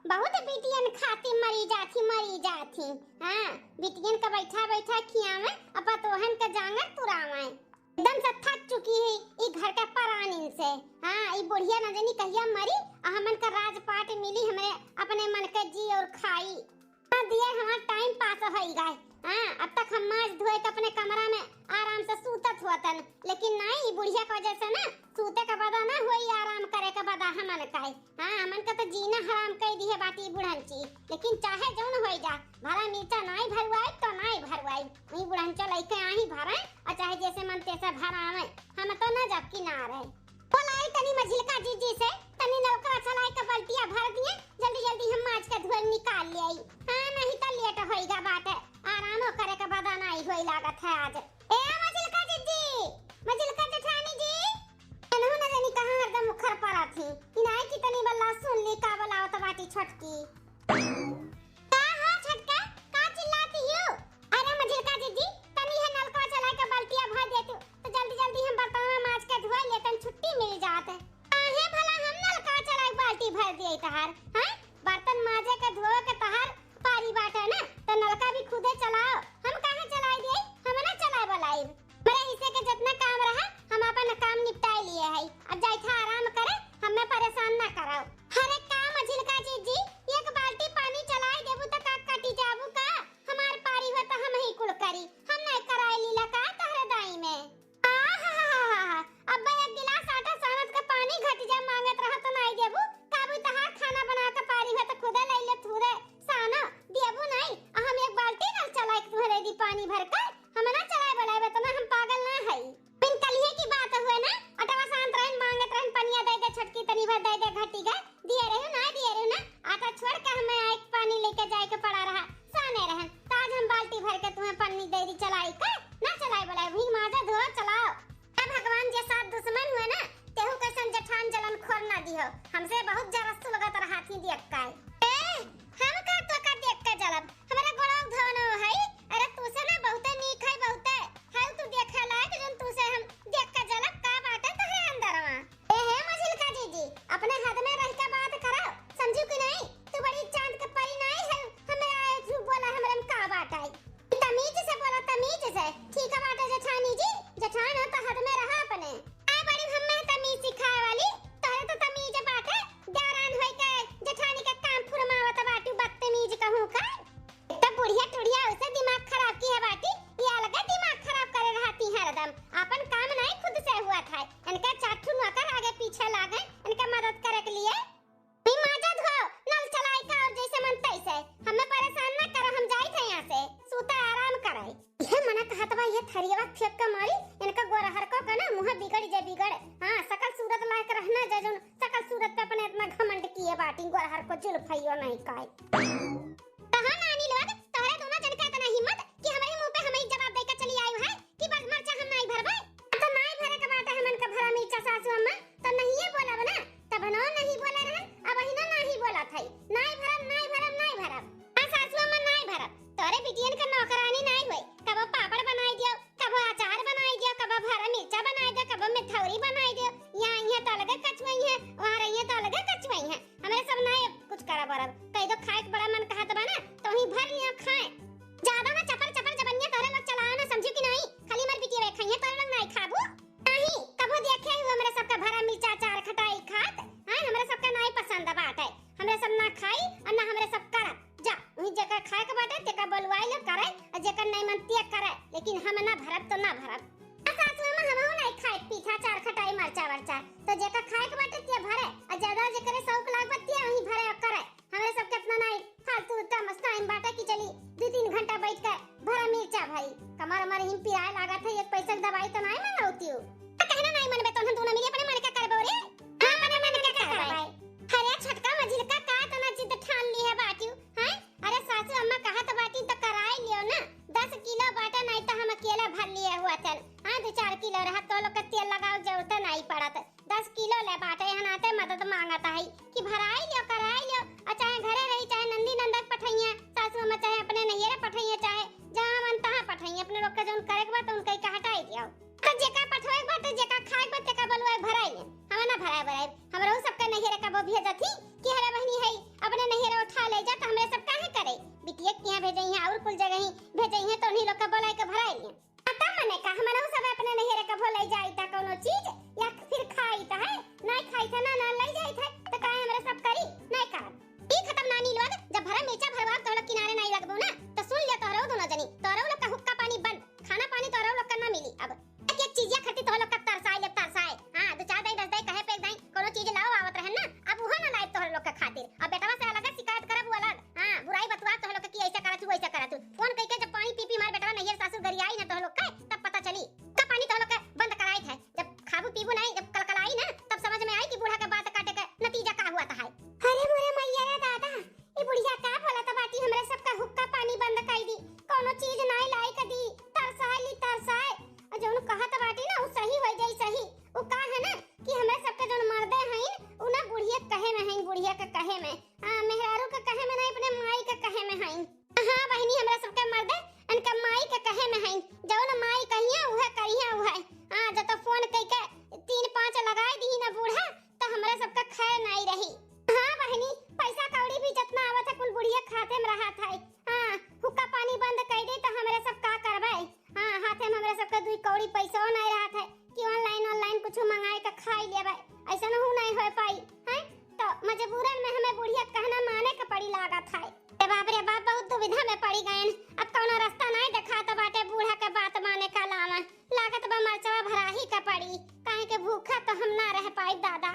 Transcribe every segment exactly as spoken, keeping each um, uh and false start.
बहुत बिटियन खातिर मरी जाथी, मरी जाथी। हाँ, बिटियन का बैठा बैठा खियावे, अब पतोहन का जांगर तुरावे। एकदम से थक चुकी है ई घर के परानिन से। हाँ, ई बुढ़िया न जानी कहिया मरी, आ हमन का राजपाट मिली, हमरे अपने मन के जी और खाई। हाँ, दिए हमार टाइम पास होई गए। हाँ, अब तक हम माज धोए के अपने कमरा में आराम से सूतत होतन, लेकिन नहीं, ई बुढ़िया के वजह से ना सूते के बदा ना होई, आराम करे के बदा हमन का है। हाँ, हमन का तो जीना हराम कर दिए बाटी बुढ़ंची, लेकिन चाहे जौन होई जा, भरा मिर्चा नाई भरवाई तो नाई भरवाई, वही बुढ़ंचा लइके आही भरे, और चाहे जैसे मन तैसे भरावे, हम तो न जब किनारे। बोलाई तनी मझिलका जीजी से, तनी नलका चलाई के बल्टिया भर दिए, जल्दी जल्दी हम माज के धोए निकाल ले आई। हाँ, नहीं तो लेट होइगा बाटे, आराम करे के बदा नाई होई लागत है आज। ए मझिलका जीजी, मझिलका जेठानी जी, एनहु न जानी कहाँ हरदम उखर पड़ा थी। इनाई की तनी बल्ला सुन ली का बोलावत बाटी छोटकी। का हो छोटका, का चिल्लाती हो? अरे मझिलका जीजी, तनी है नलका चला के बल्टिया भर दे तू, तो जल्दी जल्दी हम बर्तनवा माज के धोए लेतन, छुट्टी मिल जात। काहे भला हम नलका चला के बाल्टी भर दिए तहार, हैं? बर्तन माजे के धोए के तहार पारी बाटे ना, तो नलका भी खुदे चलाओ। हम काहे चलाए दिए? हम ना चलाए बोलाइब। मेरे हिस्से के जितना काम रहा, हम अपन काम निपटाए लिए है। अब जाई था आराम करे, हमें परेशान ना कराओ। अरे का मझिलका जीजी, एक बाल्टी पानी चलाए देबू तो का कटी जाबू का? हमार पारी हो तो हम ही कुल करी, हम नहीं कराए लीला का तहरे दाई में। आहाहाहा, अब्बा एक गिलास आटा सानत का पानी घटी जा मांगत रहा तो नाई देबू, काबू तहार खाना बना के पारी हो तो खुदे लई ले थूरे सानो, देबू नाई, आ हम एक बाल्टी नल चला के तुहरे दी पानी भर के, हम ना चलाए बोलाए बतना, हम पागल ना हई। बिन कलिए की बात हुए ना, अटवा सानत रहन, मांगत रहन, पनिया दे दे छोटकी, तनी भर दे दे घटी गए, दिए रहू ना, दिए रहू ना, आटा छोड़ के हमें आए के पानी लेके जाए के पड़ा रहा, साने रहन, तो आज हम बाल्टी भर के तुम्हें पन्नी दे दी चलाई के, ना चलाए बोलाए, वही माजा धो चलाओ। अब भगवान जे साथ दुश्मन हुए ना, तेहू कैसन जेठान जलन खोर ना दिहो, हमसे बहुत जरा सुलगत रहा थी देख के। ए, हम का तो का देख के जलब, हमारा गोड़वा धोनो है, अरे तू से ना बहुते नीक है, बहुते है तू देखे लायक, जोन तू से हम देख के जलब का बाटे तोहरे अंदरवा। ए हे मझिलका जीजी, अपने हद में रह के बात करो, समझू कि नहीं? तू बड़ी चांद के परी नहीं है, हमें आए तू बोला हमरे में का बात आई। तमीज से बोला, तमीज से। ठीक है बाटे जेठानी जी, जेठान हो तो हद में रहा अपने। आए बड़ी हमें तमीज सिखाए वाली, तोहरे तो तमीज बाटे, गारान होई के जेठानी के काम फुरमावत बाटू, बदतमीज कहूँ का। एक तो बुढ़िया टुढ़िया उसे दिमाग खराब की है बाटी, ये अलगे दिमाग खराब करे रहती है हरदम। अपन काम नहीं खुद से हुआ था, इनके चार ठू नौकर आगे पीछे लागे इनके मदद करे के लिए। ई माजा धो, नल चलाई का और जैसे मन तैसे। हमें परेशान ना करो, हम जाई थे यहाँ से। सूते आराम करे। ये मना कहत बा, ये थरियवा फेंक के मारी, इनका गोरहर को का ना मुँह बिगड़ जे बिगड़। हाँ, सकल सूरत लायक रहना जे जोन सकल सूरत पे अपने इतना घमंड किए बाटी, गोरहर को जुल्फइयो नहीं काई। कहा नानी लोग, तोहरे दोनों जन का इतना हिम्मत कि हमारे मुंह पे हमें जवाब दे के चली आई है कि बस मरचा हम नहीं भरबे। तो नहीं भरे के बात है, हमन का भरा मिर्चा सासू अम्मा, तो नहीं ये बोलब ना, तब ना नहीं बोले रहन, अब ही ना नहीं बोला था, नहीं भरब, नहीं भरब, नहीं भरब। हाँ सासू अम्मा, नहीं भरब, तोरे बिटियन का नौकरानी नहीं हुई, कबो पापड़ बनाई दियो, कबो अचार बनाई दियो, कबो भरा मिर्चा बनाई दियो, कबो मिठौरी बनाई दियो, यहाँ, यहाँ तो अलगे कचुआई है, वहाँ रहिए तो अलगे कचुआई है, हमरे सब नहीं कुछ करब वरब, कह दो खाए के बड़ा मन कहत बा ना, तो वहीं भर लियो खाए। ज्यादा ना चपर चपर जबनिया तोहरे लोग चलाओ ना, समझू कि नहीं? खाली हमार बिटिया खाइए, तोहरे लोग नहीं खाबू। नहीं, कबो देखे हो हमरे सबका भरा मिर्चा अचार खटाई खात? हाँ, हमरे सबका नहीं पसंद बाटे, हमरे सब ना खाई और ना हमरे सब करब। जा, वहीं जेकर खाए के बाटे तेका बोलवाई लो करे, और जेकर नहीं मन ते करे, लेकिन हम ना भरब तो ना भरब। आ सासू अम्मा, हमहू नहीं खाए पीठा अचार खटाई मरचा वरचा, तो जेकर खाए के बाटे ते भरे, और ज्यादा जेकरे शौक लाग बा ते वहीं भरे और करे। हमरे सब कितना नाई फालतू का मस्ताइन बाटे कि चली दो तीन घंटा बैठ के भरा मिर्चा भरी। कमर हमर हिम पिराए लागत है, एक पैसा के दवाई तो नाई मंगावती हूँ। तो कहना नाई मनबे तो हम दोनों मिली अपने मन के करबो रे। हाँ, अपने मन के करबे। अरे छोटका मझिलका का तना जिद ठान ली है बाटी, हैं? अरे सासू अम्मा कहत बाटी तो कराई लियो ना, दस किलो बाटा नाई तो हम अकेला भर लिए हुआ चल। हाँ, दो चार किलो रहा तो लोग के तेल लगाओ जरूरत नाई पड़त। दस किलो ले बाटे, यहाँ आते मदद मांगत है कि भराई लियो अब बेटवा से अलग शिकायत करब, वो अलग। हाँ, बुराई बतुआ तोह लोग के कि ऐसे करत हूँ, वैसे करत हूँ। फोन कइके जब पानी पी पी हमार बेटवा नैहर सासुर गरियाई ना तोह लोग के, तब पता चली। का पानी तोह लोग के बंद कराइत है? जब खाबू पीबू नहीं, जब कलकलाई ना, तब समझ में आई कि बूढ़ा के बात काटे के नतीजा का हुआ था है। अरे मोरे मैया रे दादा, ई बुढ़िया का बोलत बाटी, हमरे सबका हुक्का पानी बंद कई दी, कौनो चीज नाई लाई के दी, तरसाए ली तरसाए। और जौन कहत बाटी ना, उ सही हो जाई सही। उ का है ना कि हमरे सबके जौन मर्दे हईन, उ ना बुढ़िया के कहे में हईन, बुढ़िया के कहे में। हाँ, मेहरारू के कहे में नहीं, अपने माई के कहे में हईन। हाँ बहिनी, हमरे सबके मर्दे इनके माई के कहे में हईन, जौन माई कहिया उहे करिया उहे। हाँ, जब तो फोन कइके तीन पाँच लगाई दी ना बूढ़ा, तो हमरे सबका खैर नाई रही। हाँ बहिनी, पैसा कौड़ी भी जितना आवत है, कुल बुढ़िया खाते में रहत है। हाँ, हुक्का पानी बंद कई दे तो हमरे सब का करबे? हाँ, हाथे में हमरे सबका दुई कौड़ी पैसो नाई रहत है कि online, online कुछ मंगाए के खाई लेबे। ऐसा नहू नाई हो पाई, हैं? तो मजबूरन में हमें बुढ़िया कहना माने के पड़ी लागत है। अरे बाप रे बाप, बहुत दुविधा में पड़ी गयन। अब कौनो रास्ता नाई देखात बाटे बूढ़ा के बात माने का अलावा। लागत बा मरचवा भराही का पड़ी, काहे के भूखा तो हम ना रह पाई दादा।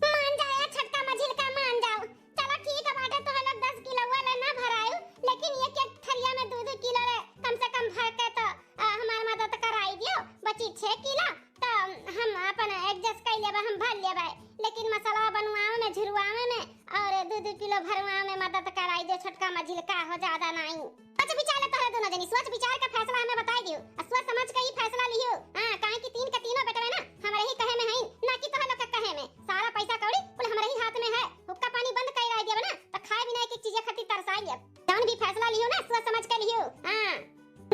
मान जाया छोटका मझिलका, मान जाओ। चलो ठीक है बाटे, तोह लोग दस किलो वाला ना भरायु, लेकिन एक एक थरिया में दो दो किलो रे कम से कम भर के तो, आ, हमार मदद कराई दियो। बची छह किलो, तो हम अपन adjust कर लेबे, हम भर लेबे, लेकिन मसाला बनवावे में, झुरवावे में और दो दो किलो भरवावे में मदद कराई दियो छोटका मझिलका हो, ज्यादा नहीं। सोच विचार ले तोहरे दोनों जनी, सोच विचार के फैसला हमें बताई दियो। आ सोच समझ के ही फैसला लियो। हाँ, काहे कि तीन के तीनों बेटवे ना हमरे ही कहे में हईन, ना कि तोहरे लोग के कहे में। सारा पैसा कौड़ी कुल हमरे ही हाथ में है। हुक्का पानी बंद कर रह दिया ना, तो खाए बिना एक एक चीज खातिर तरसाई अब। जौन भी फैसला लियो ना, सोच समझ के लियो। हाँ,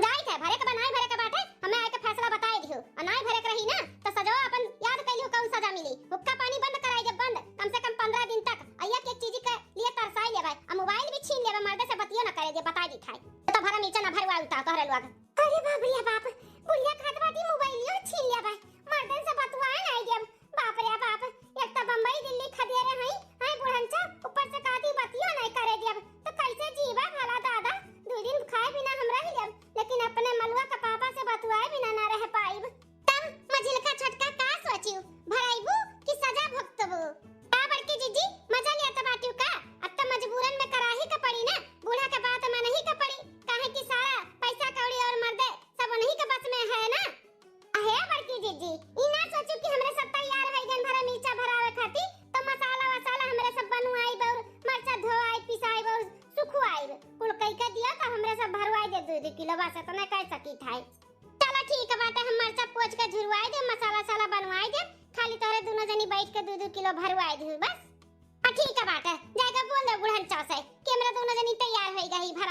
जाई थे भरे के बा, नाई भरे के बाटे, हमें आए के फैसला बताई दियो। और नाई भरे के रही ना, तो सजवा अपन याद कर लियो, कौन सजा मिली। हुक्का पानी बंद कराई जब बंद, कम से कम पन्द्रह दिन तक। आ एक एक चीज के लिए तरसाई लेबे, आ मोबाइल भी छीन लेबे, मर्दे से बतियो ना करे दे, बताई दी थाई। तो भरा मिर्चा ना भरवा उता तोहरे लोग। अरे बाप रे बाप, बुढ़िया खात बाटी मोबाइलियो छीन लेबे, मर्दन से बतुआए नाई देब। बाप रे बाप, एक तो बम्बई दिल्ली खदेरे हई, हई बुढ़नचा, ऊपर से काती बतियो नाई करे देब। तो कैसे जीवा भला दादा? दो दिन खाए बिना हम रह लेब, लेकिन अपने मलुआ के पापा से बतुआए बिना ना रह पाइब। तब मझिलका छोटका का सोचियो, भराइबू कि सजा भुगतबू? का बड़की जीजी, मजा लेत बाटियो का? अब तो मजबूरन में कराही के पड़ी ना, बूढ़ा के बात मानही के पड़ी, काहे कि सारा पैसा कौड़ी और मर्दे सब उन्हीं के बस में है ना। अहे बड़की जीजी, ई ना सोचियो कि हमरे सब तैयार होइ गन भरा मिर्चा भरावे खातिर, तो मसाला वसाला हमरे सब बनवाइब और मर्चा धोआइब, पिसाइब और सुखवाइब। कुल कई के दिया तो हमरे सब भरवाई दे दो दो किलो, बस इतना कह सकी था। चला ठीक बाटे, हम मर्चा पोछ के झुरवाई दे, मसाला साला बनवाई दे, खाली तोहरे दोनों जनी बैठ के दो दो किलो भरवाई दे बस। हाँ ठीक बाटे, जाएगा बोल दे बुढ़नचा से कि हमरे दोनों जनी तैयार होइ गई भरा।